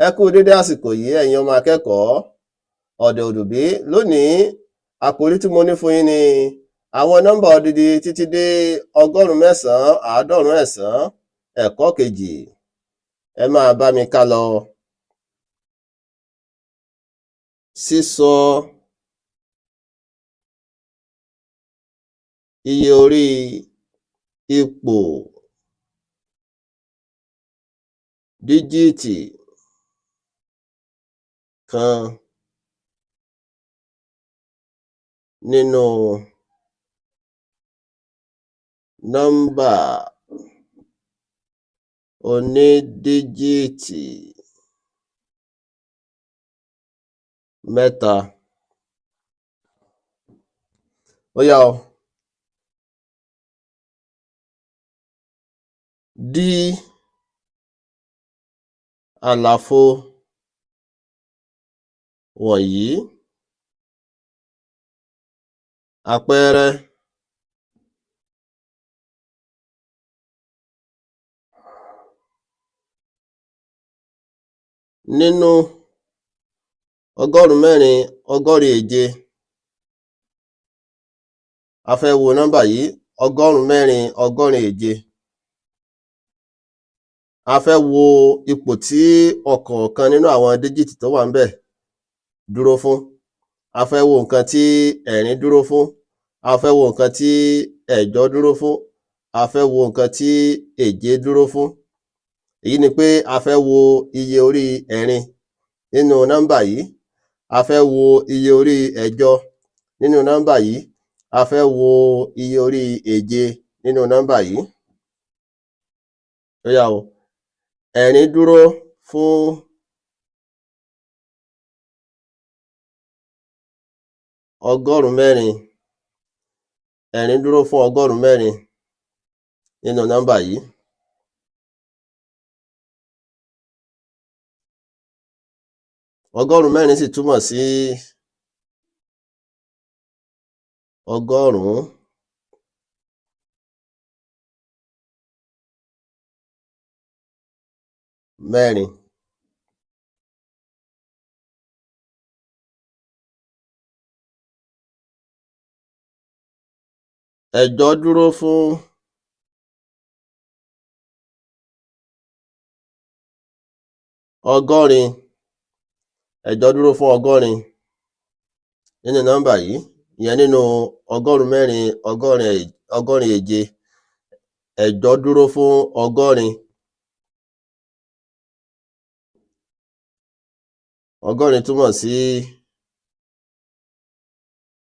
Ẹ kú dédé àsìkò yìí, ẹ̀yin ọmọ akẹ́kọ̀ọ́ ọ̀dẹ̀ òdùbí. Lónìí, àkòrí tí mo ní fún yín ni àwọn nọ́mbà odidi títí dé 999, ẹ̀kọ́ kejì. Ẹ máa bá mi ká lọ. Sísọ iye orí ipò díjíìtì kan nínú nọ́mbà onídíjíìtì mẹ́ta. Ó yá o. Dí àlàfo wọ̀nyí. Àpẹẹrẹ: nínú 487, a fẹ́ wo nọ́mbà yìí, 487, a fẹ́ wo ipò tí ọ̀kọ̀ọ̀kan nínú àwọn díjíìtì tó wà ńbẹ̀ dúró fún. A fẹ́ wo nǹkan tí ẹ̀rin dúró fún, a fẹ́ wo nǹkan tí ẹ̀jọ dúró fún, a fẹ́ wo nǹkan tí èje dúró fún. Èyí ni pé a fẹ́ wo iye orí ẹ̀rin nínú nọ́mbà yìí, a fẹ́ wo iye orí ẹ̀jọ nínú nọ́mbà yìí, a fẹ́ wo iye orí èje nínú nọ́mbà yìí. Ó yá o. Ẹ̀rin dúró fún 400. Ẹ̀rin dúró fún 400 nínú nọ́mbà yìí. 400 sì túmọ̀ sí 100 mẹ́rin. Ẹ̀jọ dúró fún 80. Ẹ̀jọ dúró fún 80 nínú nọ́mbà yìí, ìyẹn nínú 487. Ẹ̀jọ dúró fún 80. 80 túmọ̀ sí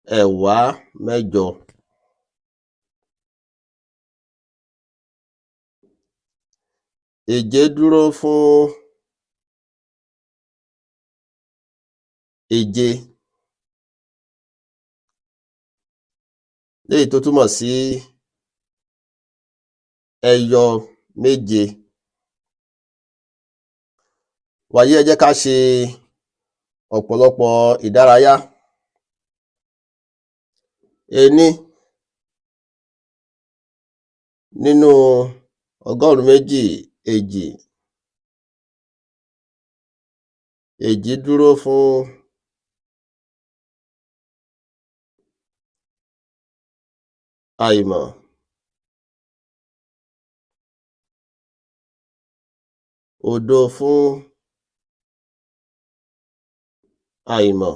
8. Èje dúró fún èje, léyìí tó túmọ̀ sí ẹyọ méje. Wàyí, ẹ jẹ́ ká ṣe ọ̀pọ̀lọpọ̀ ìdárayá. Ení, nínú 202, èjì dúró fún àìmọ̀. Òdo fún àìmọ̀.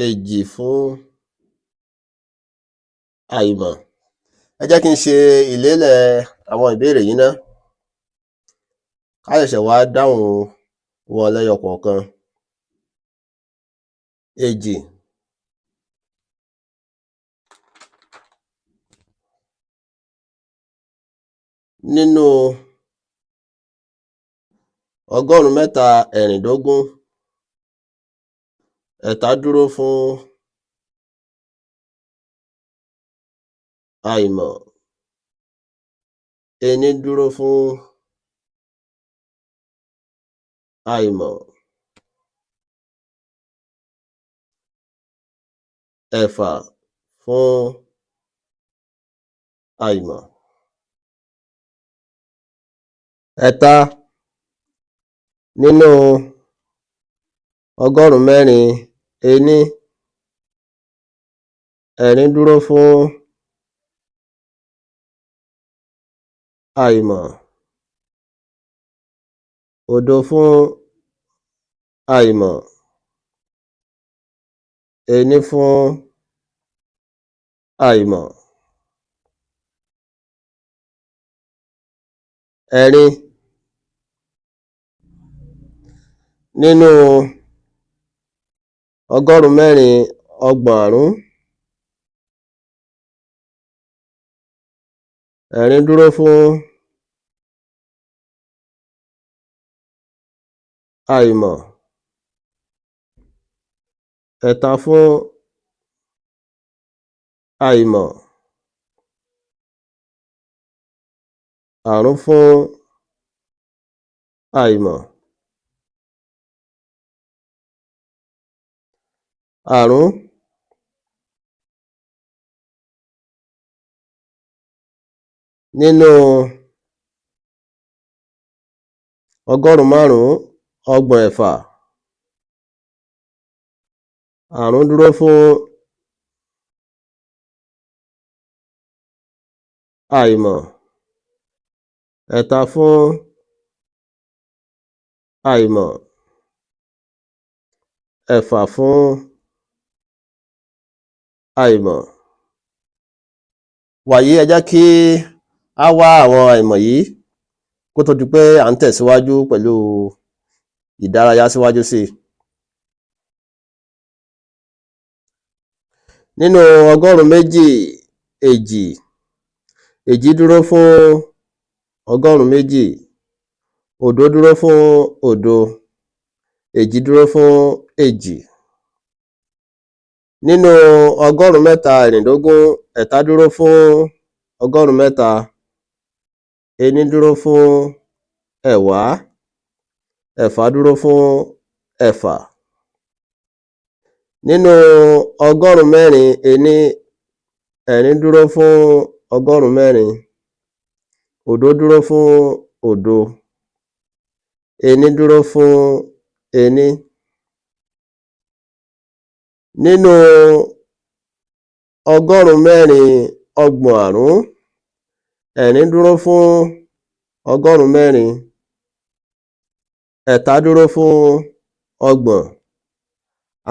Èjì fún àìmọ̀. Ẹ jẹ́ kí n ṣe ìlélẹ̀ àwọn ìbéèrè yìí ná, ká ṣẹ̀ṣẹ̀ wá dáhùn wọn lẹ́yọ kọ̀ọ̀kan. Èjì nínú 326, ẹ̀ta dúró fún àìmọ̀. Ení dúró fún àìmọ̀. Ẹ̀fà fún Àìmọ̀. Ẹ̀ta nínú ọgọ́rùn-ún mẹ́rin ení. Ẹ̀rin dúró fún àìmọ̀. Òdo fún àìmọ̀. Ení fún àìmọ̀. Ẹ̀rin nínú ọgọ́rùn-ún mẹ́rin ọgbọ̀n àrún. Ẹ̀rin dúró fún àìmọ̀. Ẹ̀ta fún àìmọ̀. Àrún fún àìmọ̀. Àrún nínú ọgọ́rùn-ún márùn-ún ọgbọ̀n ẹ̀fà. Àrún dúró fún àìmọ̀. Ẹ̀ta fún àìmọ̀. Ẹ̀fà fún àìmọ̀. Wàyí, ẹ jẹ́ kí á wá àwọn àìmọ̀ yìí kó tó di pé à ń tẹ̀síwájú pẹ̀lú ìdárayá síwájú sí i. Nínú ọgọ́rùn-ún méjì èjì, èjì dúró fún ọgọ́rùn-ún méjì, òdo dúró fún òdo, èjì dúró fún èjì. Nínú ọgọ́rùn-ún mẹ́ta ẹ̀rìndínlógún, ẹ̀ta dúró fún ọgọ́rùn-ún mẹ́ta, ení dúró fún ẹ̀wá, ẹ̀fà dúró fún ẹ̀fà. Nínú ọgọ́rùn-ún mẹ́rin ení, ẹ̀rin dúró fún ọgọ́rùn-ún mẹ́rin, òdo dúró fún òdo, ení dúró fún ení. Nínú ọgọ́rùn-ún mẹ́rin ọgbọ̀n àrún, ẹ̀rin dúró fún ọgọ́rùn-ún mẹ́rin, ẹ̀ta dúró fún ọgbọ̀n,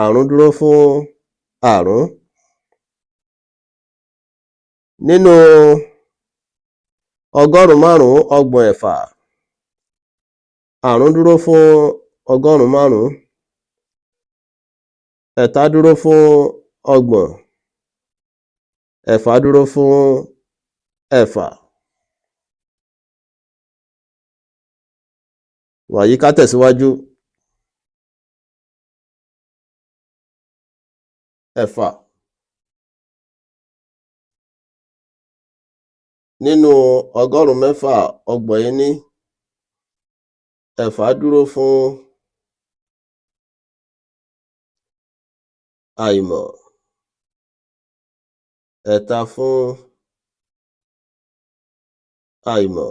àrún dúró fún àrún. Nínú ọgọ́rùn-ún márùn-ún ọgbọ̀n ẹ̀fà, àrún dúró fún ọgọ́rùn-ún márùn-ún, ẹ̀ta dúró fún ọgbọ̀n, ẹ̀fà dúró fún ẹ̀fà. Wàyí, ká tẹ̀síwájú. Ẹ̀fà nínú ọgọ́rùn-ún mẹ́fà ọgbọ̀n ení, ẹ̀fà dúró fún àìmọ̀. Ẹ̀ta fún àìmọ̀.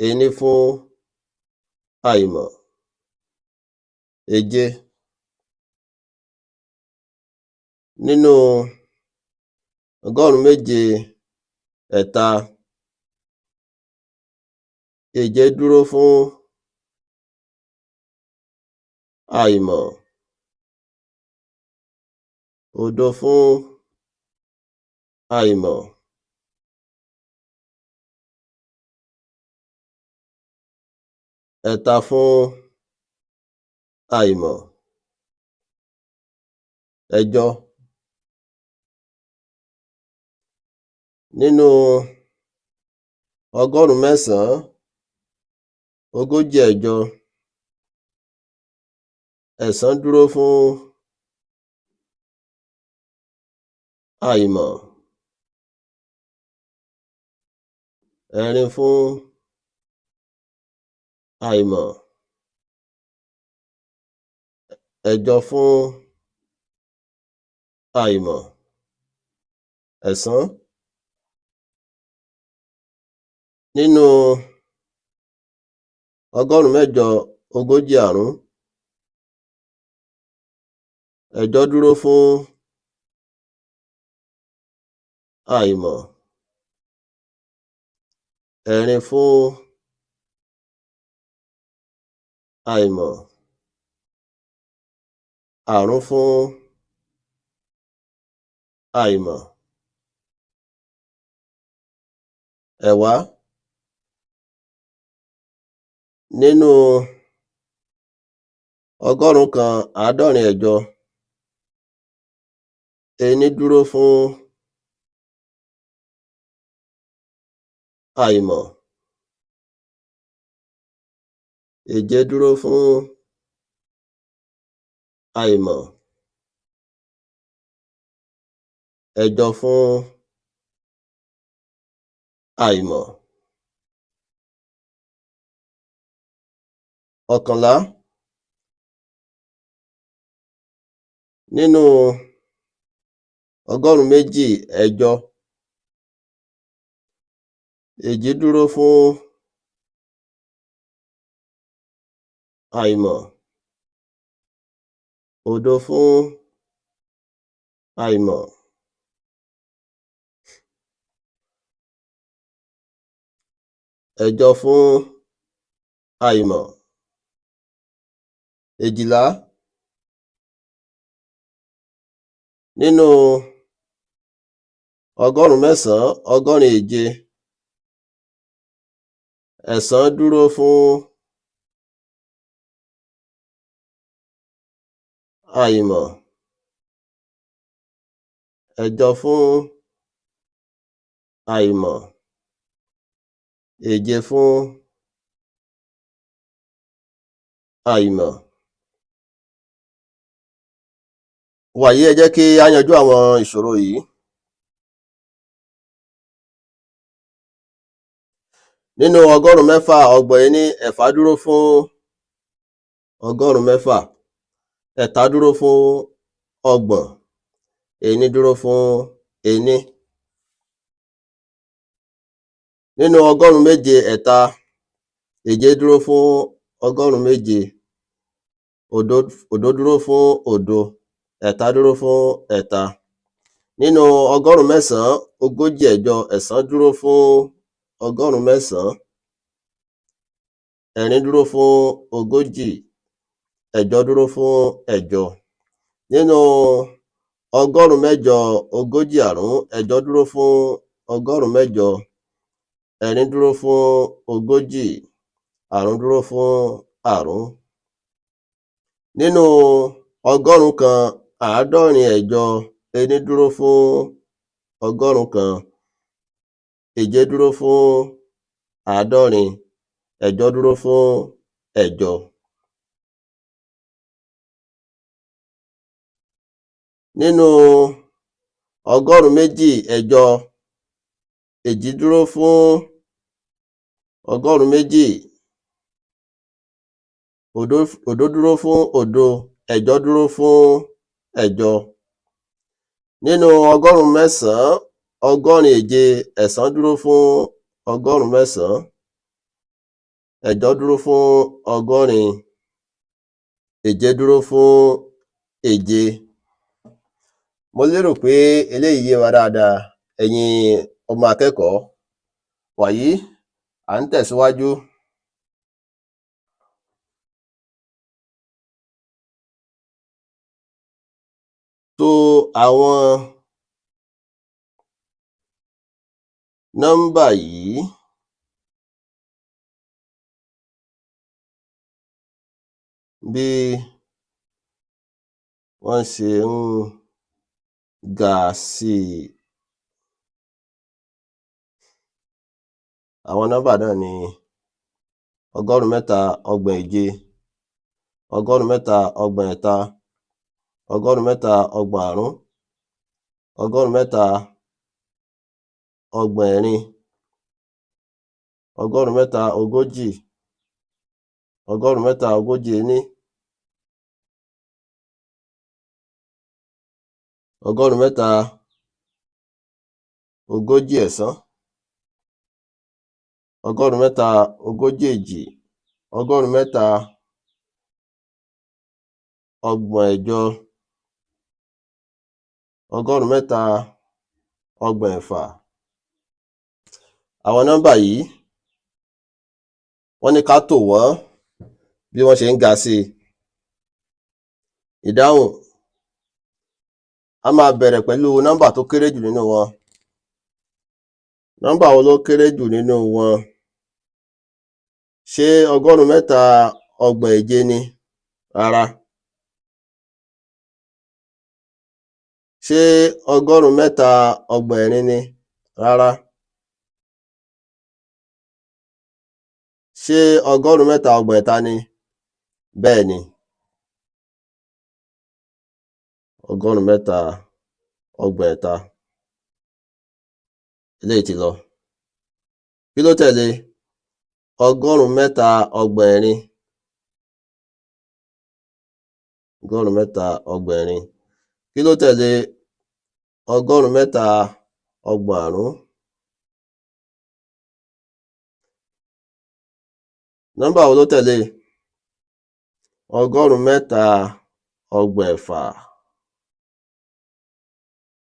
Ení fún àìmọ̀. Èje nínú ọgọ́rùn-ún méje ẹ̀ta, èje dúró fún àìmọ̀. Òdo fún àìmọ̀. Ẹ̀ta fún àìmọ̀. Ẹ̀jọ nínú ọgọ́rùn-ún mẹ́sàn-án ogójì ẹ̀jọ, ẹ̀sán dúró fún àìmọ̀. Ẹ̀rin fún àìmọ̀. Ẹ̀jọ fún àìmọ̀. Ẹ̀sán nínú 845, ẹ̀jọ dúró fún àìmọ̀, ẹ̀rin fún àìmọ̀, àrún fún àìmọ̀. Ẹ̀wá nínú 168, ení dúró fún àìmọ̀, èje dúró fún àìmọ̀, ẹ̀jọ fún àìmọ̀. Ọ̀kànlá nínú 208, èjì dúró fún àìmọ̀, òdo fún àìmọ̀, ẹ̀jọ fún àìmọ̀. Èjìlá nínú 987, ẹ̀sán dúró fún àìmọ̀, ẹ̀jọ fún àìmọ̀, èje fún àìmọ̀. Wàyí, ẹ jẹ́ kí á yanjú àwọn ìṣòro yìí. Nínú 631, ẹ̀fà dúró fún 600, ẹ̀ta dúró fún 30, ení dúró fún ení. Nínú 707, èje dúró fún 700, òdo dúró fún òdo, ẹ̀ta dúró fún ẹ̀ta. Nínú 948, ẹ̀sán dúró fún 900, ẹ̀rin dúró fún 40, ẹ̀jọ dúró fún ẹ̀jọ. Nínú 845, ẹ̀jọ dúró fún 800, ẹ̀rin dúró fún 40, àrún dúró fún àrún. Nínú 178, ení dúró fún 100, èje dúró fún 70, ẹ̀jọ dúró fún ẹ̀jọ. Nínú 208, èjì dúró fún 200, òdo dúró fún òdo, ẹ̀jọ dúró fún ẹ̀jọ. Nínú 987, ẹ̀sán dúró fún 900, ẹ̀jọ dúró fún 80, èje dúró fún èje. Mo lérò pé eléyìí yé wa dáadáa, ẹ̀yin ọmọ akẹ́kọ̀ọ́. Wàyí, à ń tẹ̀síwájú. To àwọn nọ́mbà yìí bí wọ́n ṣe ń ga sí i. Àwọn nọ́mbà náà ni 337, 333, 335, 334, 340, 341, 3. Ogójì ẹ̀sán, 360 èjì, 360 ẹ̀jọ, 360 ẹ̀fà. Àwọn nọ́mbà yìí, wọ́n ní ká tò wọ́n bí wọ́n ṣe ń ga sí. Ìdáhùn: a máa bẹ̀rẹ̀ pẹ̀lú nọ́mbà tó kéré jù nínú wọn. Nọ́mbà wo ló kéré jù nínú wọn? Ṣé 337 ni? Rárá. Ṣé 334 ni? Rárá. Ṣé 331 ni? Bẹ́ẹ̀ni. 331. Eléyìí ti lọ. Kí ló tẹ̀lé? 334. 334. Kí ló tẹ̀lé? 335. Nọ́mbà wo ló tẹ̀lé? 336.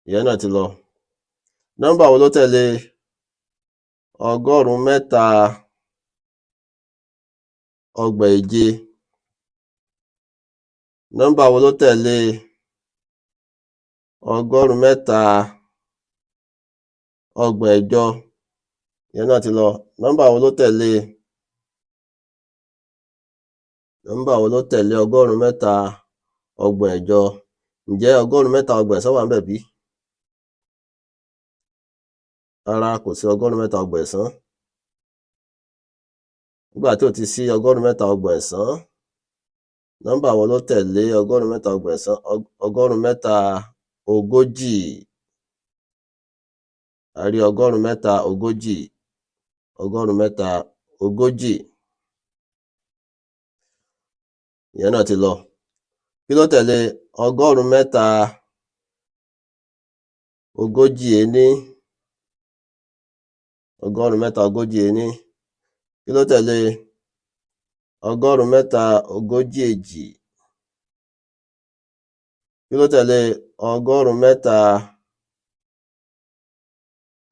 Ìyẹn náà ti lọ. Nọ́mbà wo ló tẹ̀lé? 337. Nọ́mbà wo ló tẹ̀lé? 338. Ìyẹn náà ti lọ. Nọ́mbà wo ló tẹ̀lé? Nọ́mbà wo ló tẹ̀lé 338? Ǹjẹ́ 331 wà ńbẹ̀ bí? Rárá, kò sí 331. Nígbà tí ò ti sí 331, nọ́mbà wo ló tẹ̀lé 331? 340. A rí 340. 340. Ìyẹn náà ti lọ. Kí ló tẹ̀lé? 341. 341. Kí ló tẹ̀lé? 342. Kí ló tẹ̀lé? 300.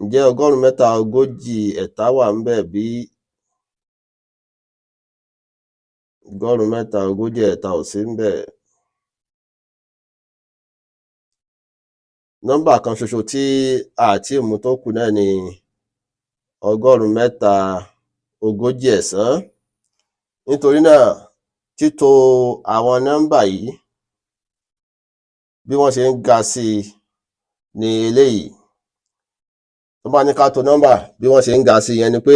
Ǹjẹ́ 343 wà ńbẹ̀ bí? 343 ò sí ńbẹ̀. Nọ́mbà kan ṣoṣo tí a à tíì mú tó kù náà ni 349. Nítorí náà, títò àwọn nọ́mbà yìí bí wọ́n ṣe ń ga sí i ni eléyìí. Tán bá ní ká to nọ́mbà bí wọ́n ṣe ń ga sí i, ìyẹn ni pé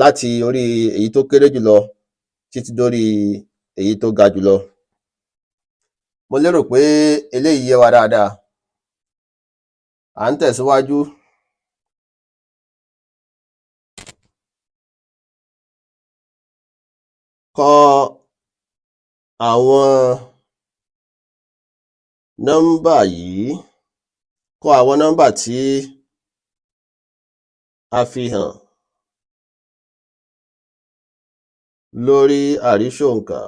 láti orí èyí tó kéré jùlọ títí dórí èyí tó ga jùlọ. Mo lérò pé eléyìí yé wa dáadáa. À ń tẹ̀síwájú. Kọ àwọn nọ́mbà yìí, kọ àwọn nọ́mbà tí a fi hàn lórí àríṣòǹkà.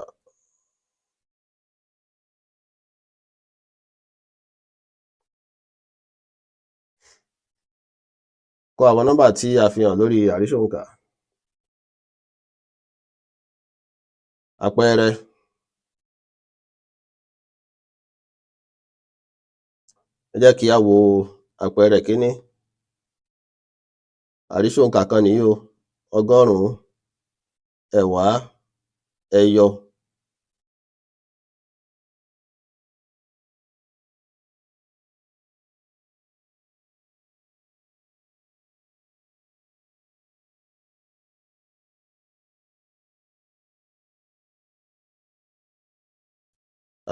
Kọ àwọn nọ́mbà tí a fi hàn lórí àríṣòǹkà. Àpẹẹrẹ: ẹ jẹ́ kí á wo àpẹẹrẹ ìkíní. Àríṣòǹkà kan nìyí o, ọgọ́rùn-ún, ẹ̀wá, ẹyọ.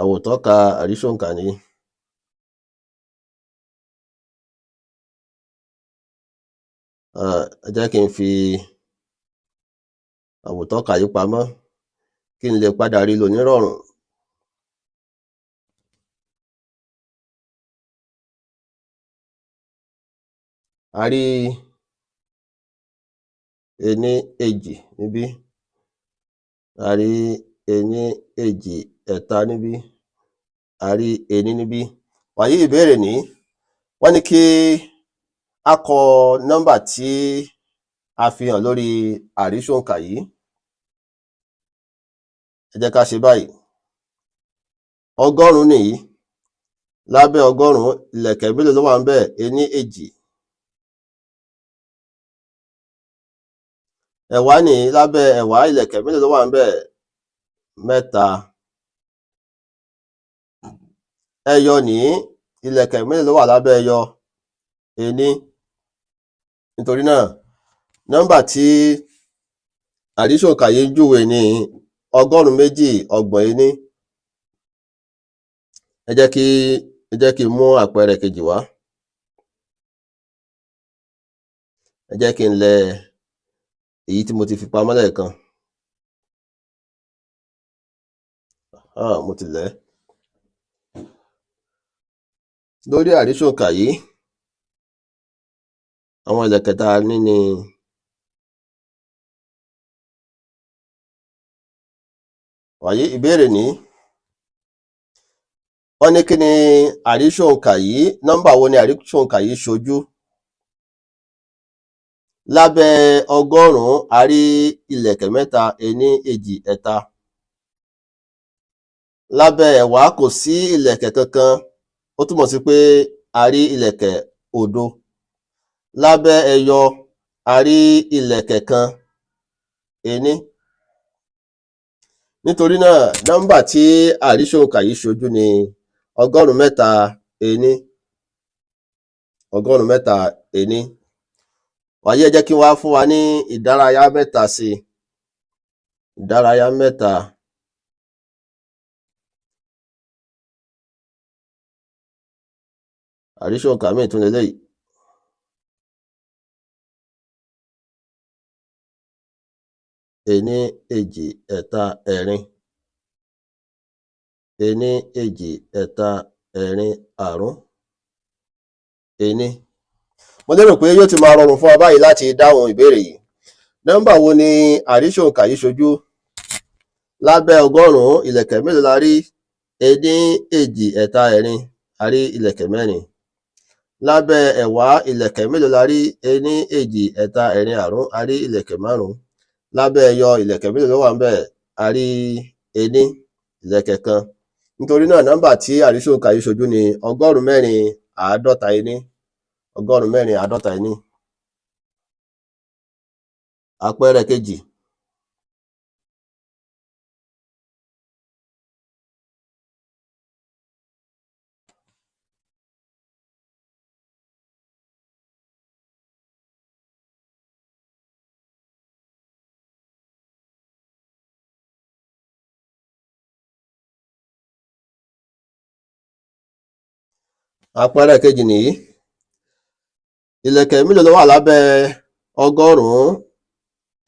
Àwòtọ́ka àríṣòǹkà nìyí. Ẹ jẹ́ kí n fi àwòtọ́ka yìí pamọ́ kí n lè padà rí lò nírọ̀rùn. A rí ení, èjì níbí, a rí ení, èjì, ẹ̀ta níbí, a rí ení níbí. Wàyí, ìbéèrè nìí, wọ́n ní kí á kọ nọ́mbà tí a fi hàn lórí àrísòǹkà yìí. Ẹ jẹ́ ká ṣe báyìí. Ọgọ́rùn-ún nìyí. Lábẹ́ ọgọ́rùn-ún, ìlẹ̀kẹ̀ mélòó ló wà ńbẹ̀? Ení, èjì. Ẹ̀wá nìyí. Lábẹ́ ẹ̀wá, ìlẹ̀kẹ̀ mélòó ló wà ńbẹ̀? Mẹ́ta. Ẹyọ nìyí. Ìlẹ̀kẹ̀ mélòó ló wà lábẹ́ ẹyọ? Ení. Nítorí náà, nọ́mbà tí àrísòǹkà yìí ń júwe ní 231. Ẹ jẹ́ kí n mú àpẹẹrẹ kejì wá. Ẹ jẹ́ kí n lẹ èyí tí mo ti fi pamọ́ lẹ́ẹ̀kan. Mo ti lẹ̀ ẹ́. Lórí àrísòǹkà yìí, àwọn ìlẹ̀kẹ̀ tá a ní ni: wàyí, ìbéèrè nìí, wọ́n ní kí ni àrísòǹkà yìí, nọ́mbà wo ni àrísòǹkà yìí ṣojú? Lábẹ́ ọgọ́rùn-ún, a rí ìlẹ̀kẹ̀ mẹ́ta: ení, èjì, ẹ̀ta. Lábẹ́ ẹ̀wá, kò sí ìlẹ̀kẹ̀ kankan, ó túmọ̀ sí pé a rí ìlẹ̀kẹ̀ òdo. Lábẹ́ ẹyọ, a rí ìlẹ̀kẹ̀ kan, ení. Nítorí náà, nọ́mbà tí àrísòǹkà yìí ṣojú ni 301. 301. Wàyí, ẹ jẹ́ kí n wá fún wa ní ìdárayá mẹ́ta sí i. Ìdárayá mẹ́ta. Àrísòǹkà míì tún leléyìí. Ení, èjì, ẹ̀ta, ẹ̀rin. Ení, èjì, ẹ̀ta, ẹ̀rin, àrún. Ení. Mo lérò pé yóò ti máa rọrùn fún wa báyìí láti dáhùn ìbéèrè yìí. Nọ́mbà wo ni àrísòǹkà yìí ṣojú? Lábẹ́ ọgọ́rùn-ún, ìlẹ̀kẹ̀ mélòó la rí? Ení, èjì, ẹ̀ta, ẹ̀rin. A rí ìlẹ̀kẹ̀ mẹ́rin. Lábẹ́ ẹ̀wá, ìlẹ̀kẹ̀ mélòó la rí? Ení, èjì, ẹ̀ta, ẹ̀rin, àrún. A rí ìlẹ̀kẹ̀ márùn-ún. Lábẹ́ ẹyọ, ìlẹ̀kẹ̀ mélòó ló wà ńbẹ̀? A rí ení, ìlẹ̀kẹ̀ kan. Nítorí náà, nọ́mbà tí àrísòǹkà yìí ṣojú ni 451. 451. Àpẹẹrẹ kejì. Àpẹẹrẹ kejì nìyí. Ìlẹ̀kẹ̀ mélòó ló wà lábẹ́ ọgọ́rùn-ún?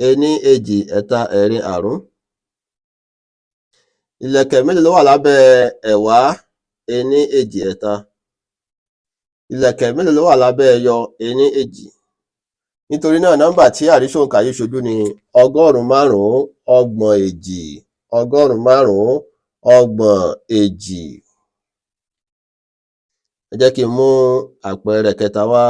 Ení, èjì, ẹ̀ta, ẹ̀rin, àrún. Ìlẹ̀kẹ̀ mélòó ló wà lábẹ́ ẹ̀wá? Ení, èjì, ẹ̀ta. Ìlẹ̀kẹ̀ mélòó ló wà lábẹ́ ẹyọ? Ení, èjì. Nítorí náà, nọ́mbà tí àrísòǹkà yìí ṣojú ni 534. 534. Ẹ jẹ́ kí n mú àpẹẹrẹ kẹta wá.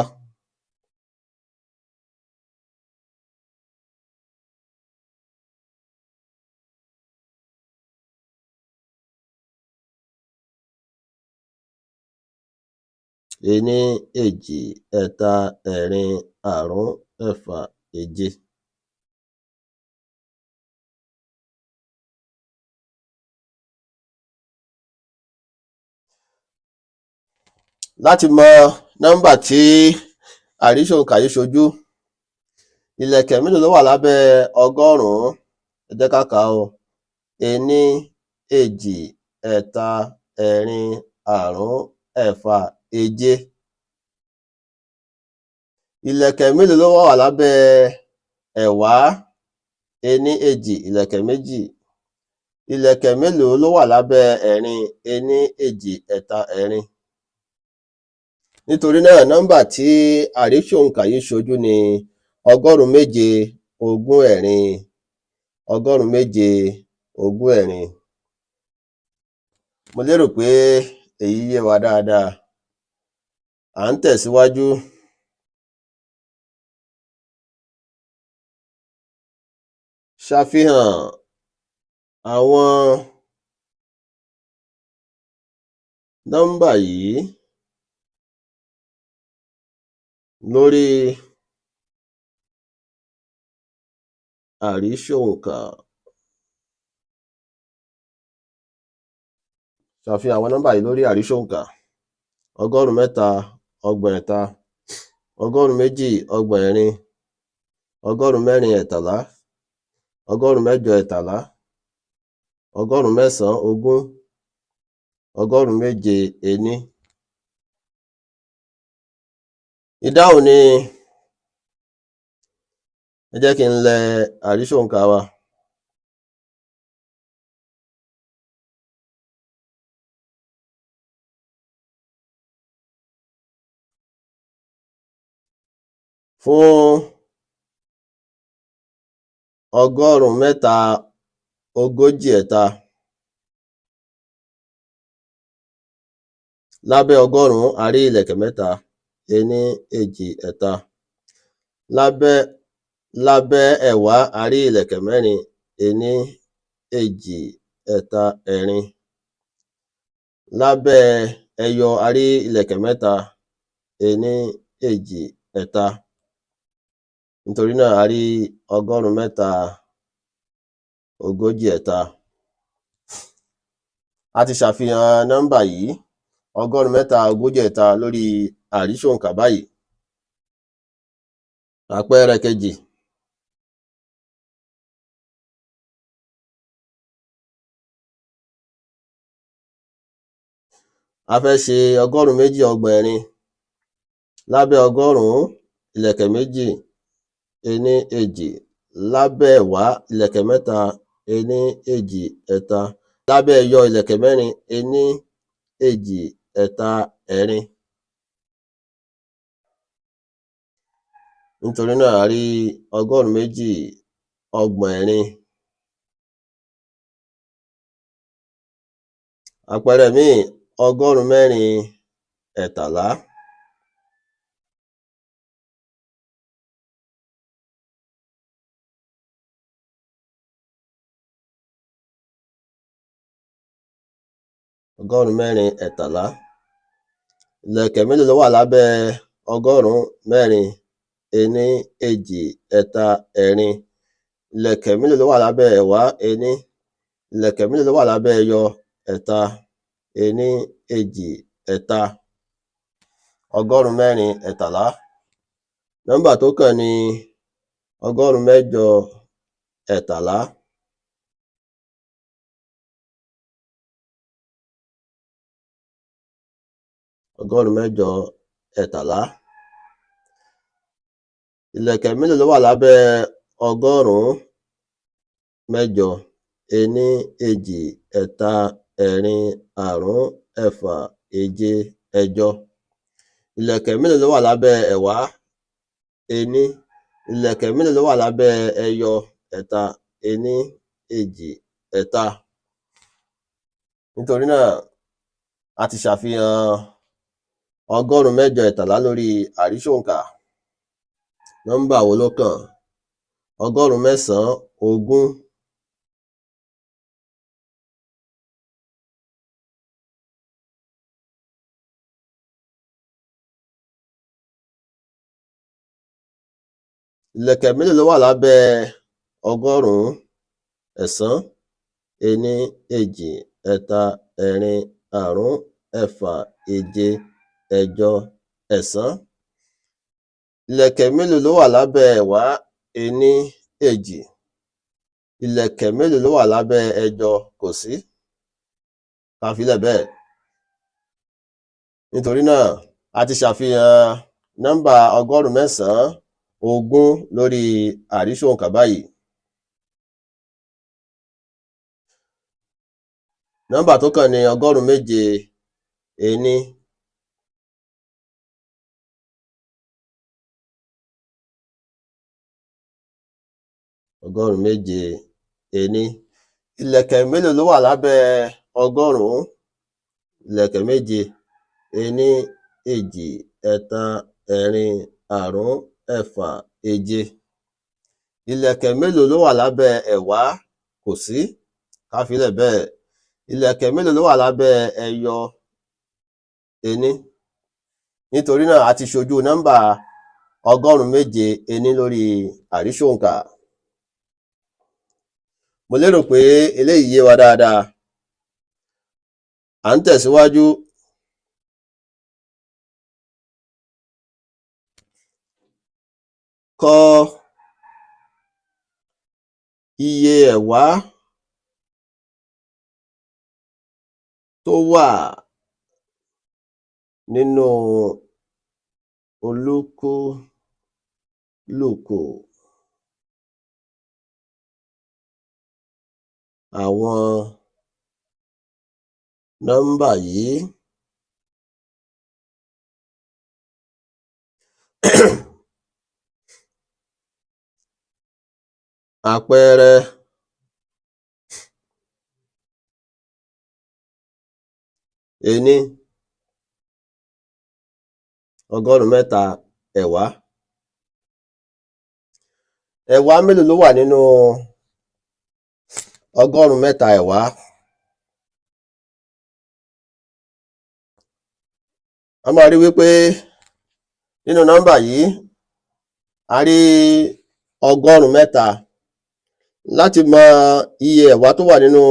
Ení, èjì, ẹ̀ta, ẹ̀rin, àrún, ẹ̀fà, èje. Láti mọ nọ́mbà tí àrísòǹkà yìí ṣojú, ìlẹ̀kẹ̀ mélòó ló wà lábẹ́ ọgọ́rùn-ún? Ẹ jẹ́ ká kà á o. Ení, èjì, ẹ̀ta, ẹ̀rin, àrún, ẹ̀fà, èje. Ìlẹ̀kẹ̀ mélòó ló wà lábẹ́ ẹ̀wá? Ení, èjì, ìlẹ̀kẹ̀ méjì. Ìlẹ̀kẹ̀ mélòó ló wà lábẹ́ ẹ̀rin? Ení, èjì, ẹ̀ta, ẹ̀rin. Nítorí náà, nọ́mbà tí àríṣòǹkà yìí ṣojú ni 724, 724. Mo lérò pé èyí yé wa dáadáa. À ń tẹ̀síwájú. Ṣàfihàn àwọn nọ́mbà yìí lórí àríṣòǹkà. Ṣàfihàn àwọn nọ́mbà yìí lórí àríṣòǹkà: 333, 234, 413, 813, 920, 701. Ìdáhùn ni, ẹ jẹ́ kí n lẹ àríṣòǹkà wa. Fún 343, lábẹ́ ọgọ́rùn-ún a rí ìlẹ̀kẹ̀ mẹ́ta: ení, èjì, ẹ̀ta. Lábẹ́ ẹ̀wá a rí ìlẹ̀kẹ̀ mẹ́rin: ení, èjì, ẹ̀ta, ẹ̀rin. Lábẹ́ ẹyọ a rí ìlẹ̀kẹ̀ mẹ́ta: ení, èjì, ẹ̀ta. Nítorí náà, a rí 343. A ti ṣàfihàn nọ́mbà yìí, 343, lórí àríṣòǹkà báyìí. Àpẹẹrẹ kejì. A fẹ́ ṣe 234. Lábẹ́ ọgọ́rùn-ún, ìlẹ̀kẹ̀ méjì: ení, èjì. Lábẹ́ ẹ̀wá, ìlẹ̀kẹ̀ mẹ́ta: ení, èjì, ẹ̀ta. Lábẹ́ ẹyọ, ìlẹ̀kẹ̀ mẹ́rin: ení, èjì, ẹ̀ta, ẹ̀rin. Nítorí náà, a rí 234. Àpẹẹrẹ míì, 413. 413. Ìlẹ̀kẹ̀ mélòó ló wà lábẹ́ 400? Ení, èjì, ẹ̀ta, ẹ̀rin. Ìlẹ̀kẹ̀ mélòó ló wà lábẹ́ ẹ̀wá? Ení. Ìlẹ̀kẹ̀ mélòó ló wà lábẹ́ ẹyọ? Ẹ̀ta. Ení, èjì, ẹ̀ta. 413. Nọ́mbà tó kàn ni 813. 813. Ìlẹ̀kẹ̀ mélòó ló wà lábẹ́ 800? Ení, èjì, ẹ̀ta, ẹ̀rin, àrún, ẹ̀fà, èje, ẹ̀jọ. Ìlẹ̀kẹ̀ mélòó ló wà lábẹ́ ẹ̀wá? Ení. Ìlẹ̀kẹ̀ mélòó ló wà lábẹ́ ẹyọ? Ẹ̀ta. Ení, èjì, ẹ̀ta. Nítorí náà, a ti ṣàfihàn 813 lórí àríṣòǹkà. Nọ́mbà wo ló kàn? 920. Ìlẹ̀kẹ̀ mélòó ló wà lábẹ́ 900? Ení, èjì, ẹ̀ta, ẹ̀rin, àrún, ẹ̀fà, èje, ẹ̀jọ, ẹ̀sán. Ìlẹ̀kẹ̀ mélòó ló wà lábẹ́ ẹ̀wá? Ení, èjì. Ìlẹ̀kẹ̀ mélòó ló wà lábẹ́ ẹ̀jọ? Kò sí. Ká fílẹ̀ bẹ́ẹ̀. Nítorí náà, a ti ṣàfihàn nọ́mbà 920 lórí àríṣòǹkà báyìí. Nọ́mbà tó kàn ni 701. 700 ení. Ìlẹ̀kẹ̀ mélòó ló wà lábẹ́ ọgọ́rùn-ún? Ìlẹ̀kẹ̀ méje. Ení, èjì, ẹ̀ta, ẹ̀rin, àrún, ẹ̀fà, èje. Ìlẹ̀kẹ̀ mélòó ló wà lábẹ́ ẹ̀wá? Kò sí, ká fílẹ̀ bẹ́ẹ̀. Ìlẹ̀kẹ̀ mélòó ló wà lábẹ́ ẹyọ? Ení. Nítorí náà a ti ṣojú nọ́mbà 700 ení lórí àríṣòǹkà. Mo lérò pé eléyìí yé wa dáadáa. À ń tẹ̀síwájú. Kọ iye ẹ̀wá tó wà nínú olúkúlùkù àwọn nọ́mbà yìí. Àpẹẹrẹ: ení, 300 ẹ̀wá. Ẹ̀wá mélòó ló wà nínú 300 ẹ̀wá? A máa rí wípé nínú nọ́mbà yìí a rí 300. Láti mọ iye ẹ̀wá tó wà nínú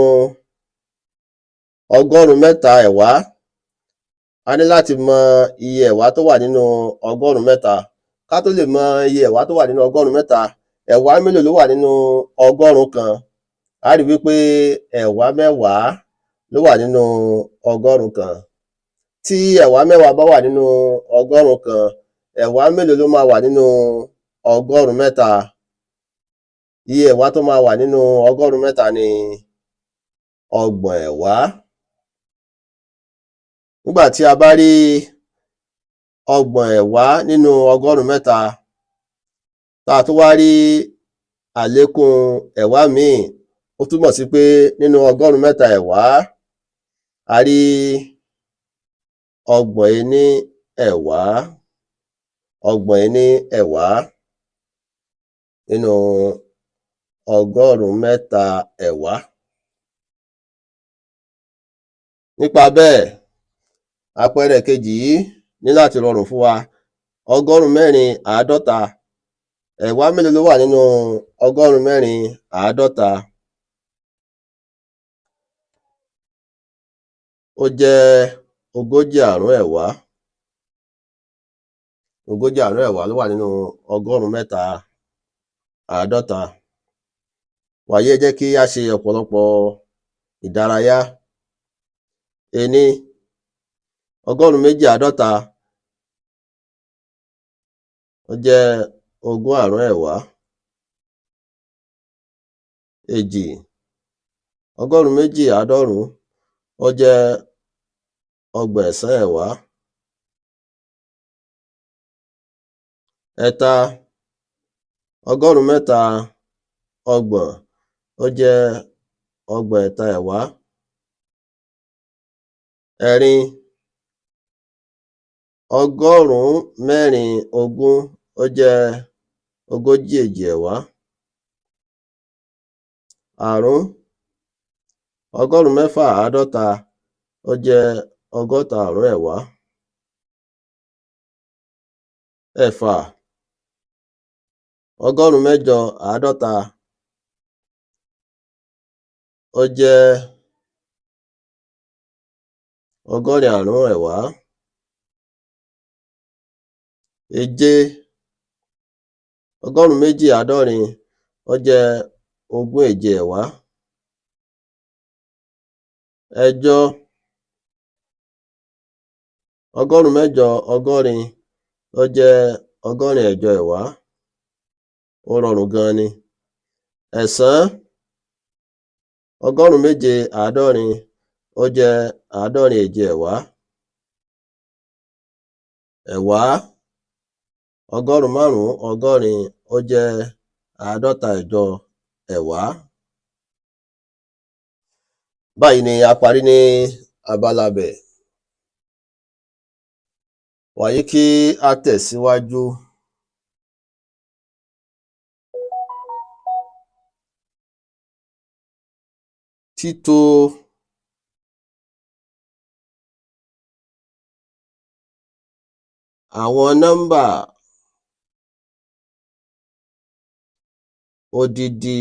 300 ẹ̀wá, a ní láti mọ iye ẹ̀wá tó wà nínú 300. Ká tó lè mọ iye ẹ̀wá tó wà nínú 300, ẹ̀wá mélòó ló wà nínú 100? A rí wípé ẹ̀wá 10 ló wà nínú 100. Tí ẹ̀wá 10 bá wà nínú 100, ẹ̀wá mélòó ló máa wà nínú 300? Iye ẹ̀wá tó máa wà nínú 300 ni 30 ẹ̀wá. Nígbà tí a bá rí 30 ẹ̀wá nínú 300, tá a tún wá rí àlékún ẹ̀wá míì, ó túmọ̀ sí pé nínú 300 ẹ̀wá, a rí 30 ení ẹ̀wá, 30 ení ẹ̀wá nínú 300 ẹ̀wá. Nípa bẹ́ẹ̀, àpẹẹrẹ kejì yìí ní láti rọrùn fún wa. 450. Ẹ̀wá mélòó ló wà nínú 450? Ó jẹ́ 45 ẹ̀wá. 45 ẹ̀wá ló wà nínú 350. Wàyí, ẹ jẹ́ kí á ṣe ọ̀pọ̀lọpọ̀ ìdárayá. Ení, 250, ó jẹ́ 25 ẹ̀wá. Èjì, 290, ó jẹ́ 31 ẹ̀wá. Ẹ̀ta, 330, ó jẹ́ 33 ẹ̀wá. Ẹ̀rin, 420, ó jẹ́ 42 ẹ̀wá. Àrún, 650, ó jẹ́ 65 ẹ̀wá. Ẹ̀fà, 850, ó jẹ́ 85 ẹ̀wá. Èje, 270, ó jẹ́ 27 ẹ̀wá. Ẹ̀jọ, 880, ó jẹ́ 88 ẹ̀wá. Ó rọrùn gan ni. Ẹ̀sán, 770, ó jẹ́ 77 ẹ̀wá. Ẹ̀wá, 580, ó jẹ́ 56. Ẹ̀wá. Báyìí ni a parí ní abala ibẹ̀. Wàyí, kí á tẹ̀síwájú. Títo àwọn nọ́mbà odidi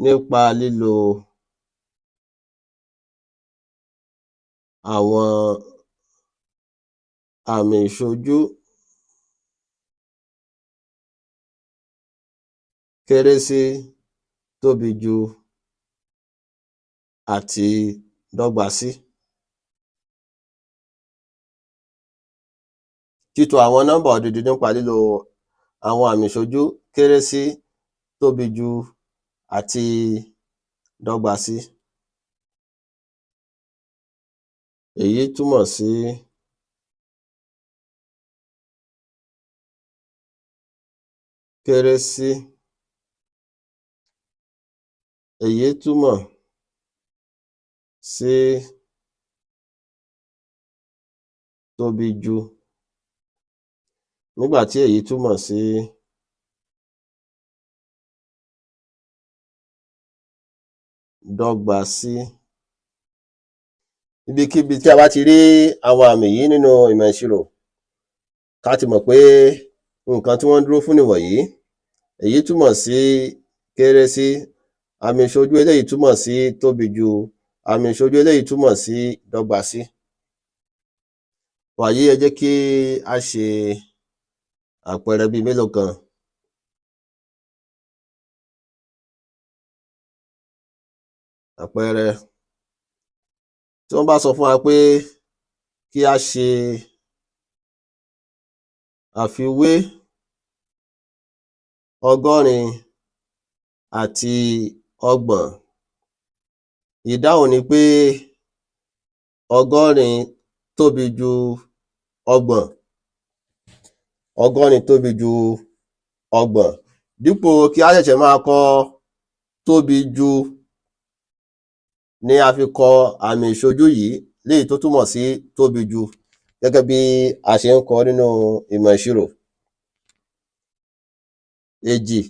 nípa lílo àwọn àmì ìṣojú kéré sí, tóbi ju àti dọ́gba sí. Títo àwọn nọ́mbà odidi nípa lílo àwọn àmì ìṣojú kéré sí, tóbi ju àti dọ́gba sí. Èyí túmọ̀ sí kéré sí, èyí túmọ̀ sí tóbi ju, nígbà tí èyí túmọ̀ sí dọ́gba sí. Ibikíbi tí a bá ti rí àwọn àmì yìí nínú ìmọ̀ ìṣirò, ká ti mọ̀ pé nǹkan tí wọ́n dúró fún nìwọ̀nyí. Èyí túmọ̀ sí kéré sí, àmì ìṣojú eléyìí túmọ̀ sí tóbi ju, àmì ìṣojú eléyìí túmọ̀ sí dọ́gba sí. Wàyí, ẹ jẹ́ kí á ṣe àpẹẹrẹ bíi mélòó kan. Àpẹẹrẹ, tí wọ́n bá sọ fún wa pé kí á ṣe àfiwé 80 àti 30, ìdáhùn ni pé 80 tóbi ju 30, 80 tóbi ju 30. Dípò kí á ṣẹ̀ṣẹ̀ máa kọ tóbi ju ni a fi kọ àmì ìṣojú yìí léyìí tó túmọ̀ sí tóbi ju gẹ́gẹ́ bí a ṣe ń kọ ọ́ nínú ìmọ̀ ìṣirò. Èjì,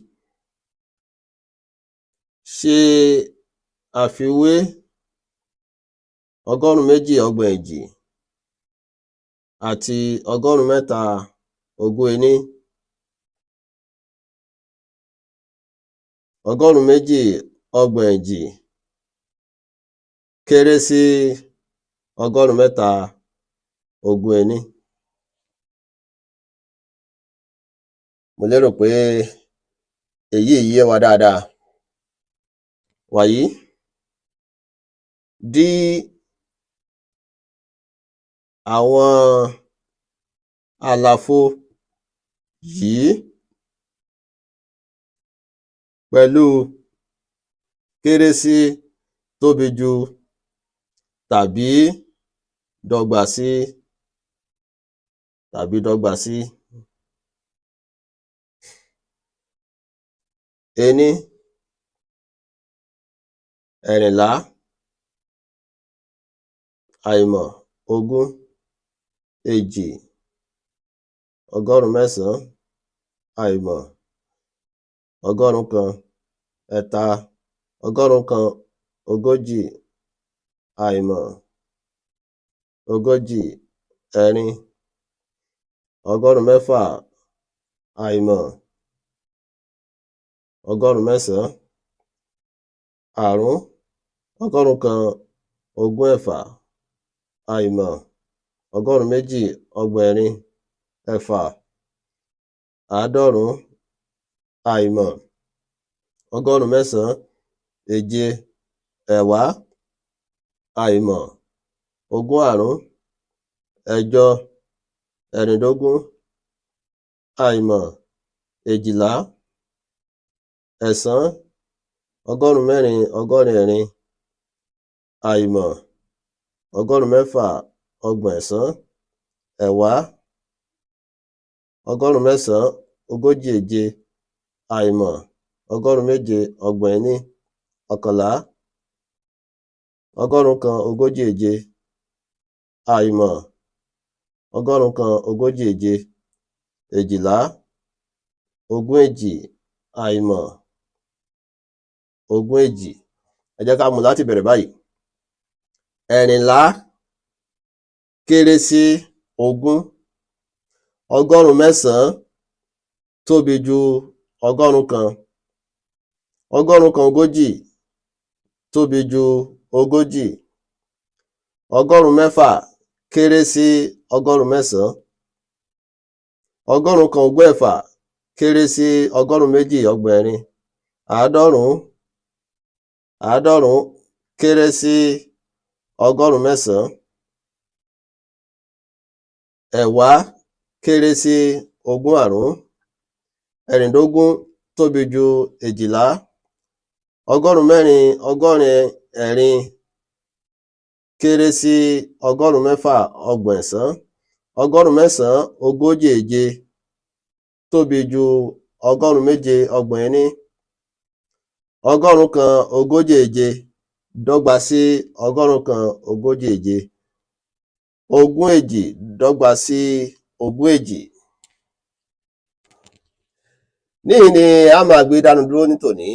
ṣe àfiwé 234 àti 321. 234 kéré sí 321. Mo lérò pé èyí yé wa dáadáa. Wàyí, dí àwọn àlàfo yìí pẹ̀lú kéré sí, tóbi ju tàbí dọ́gba sí tàbí dọ́gba sí. Ení, ẹ̀rìnlá, àìmọ̀ 20, èjì, 900, àìmọ̀ 100, ẹ̀ta, 140, àìmọ̀ 40, ẹ̀rin, 600, àìmọ̀ 900, àrún, 126, àìmọ̀ 224, ẹ̀fà, 90, àìmọ̀ 900, èje, ẹ̀wá, àìmọ̀ 25, ẹ̀jọ, ẹ̀rìndógún, àìmọ̀ 12, ẹ̀sán, 484, àìmọ̀ 631, ẹ̀wá, 980. Ogójì èje, àìmọ̀, ọgọ́rùn méje, ọgbọ̀n ení, 11, 100 ogójì èje, àìmọ̀, 100 ogójì èje, 12, ogún èjì, àìmọ̀, ogún èjì. Ẹ jẹ́ ká mú láti ìbẹ̀rẹ̀ báyìí. 14 kéré sí 20. 900 tóbi ju 100. 101 ogójì tóbi ju 40. 600 kéré sí 900. 101 ogún ẹ̀fà kéré sí 224. 90, 90 kéré sí 900. 10 kéré sí 25. 16 tóbi ju 12. 486 kéré sí 631. 947 tóbi ju 731. 147 dọ́gba sí 147. 22 dọ́gba sí 22. Níhìn-ín ni á máa gbé dánu dúró ní tòní.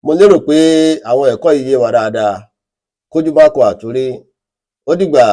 Mo lérò pé àwọn ẹ̀kọ́ yìí yé wa dáadáa. Kójú má kan àtúnrí. Ó dìgbà.